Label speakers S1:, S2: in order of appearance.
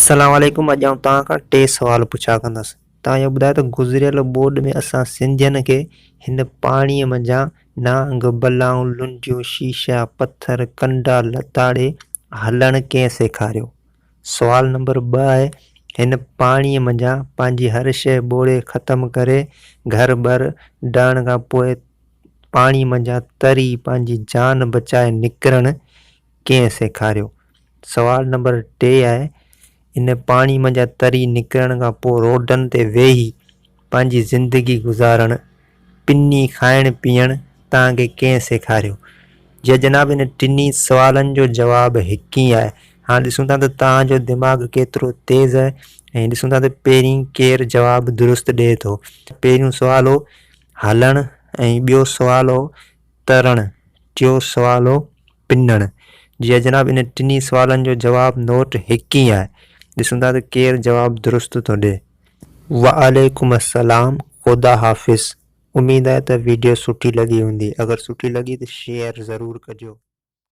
S1: السلام عليڪم اڄ آئون توهان کان ٽي سوال پڇا ڪندس توهان اهو ٻڌايو ته گذريل ٻوڏ ۾ اسان سنڌين کي هن پاڻيء منجهان نانگ بلائون لنڊيون شيشا پٿر ڪنڊا لتاڙي هلڻ ڪنهن سيکاريو سوال نمبر ٻه آهي هن پاڻيء منجهان پنهنجي هر شيء ٻوڙي ختم ڪري گهر ٻر ڊهڻ کان پوء پاڻي منجهان تري پنهنجي جان بچائي نڪرڻ ڪنهن سيکاريو؟ سوال نمبر ٽي آهي، ان پاڻي منجهان تري نڪرڻ کان پوء روڊن تي ويهي پنهنجي زندگي گذارڻ، پني کائڻ پيئڻ توهان کي ڪنهن سيکاريو؟ جي جناب ان ٽنهي سوالن جو جواب هڪ ئي آهي. هاڻ ڏسون ٿا ته توهان جو دماغ ڪيترو تيز آهي ۽ ڏسون ٿا ته پهرين ڪير جواب درست ڏئي ٿو. پهريون سوال هو هلڻ ۽ ٻيو سوال هو ترڻ، ٽيون سوال هو پنڻ. جي جناب ان ٽنهي سوالن جو جواب نوٽ هڪ ئي آهي. ڏسون ٿا ته ڪير جواب درست ٿو ڏئي. وعليڪم السلام خدا حافظ اميد آهي ته ويڊيو سٺي لڳي هوندي اگر سٺي لڳي ته شيئر ضرور ڪجو.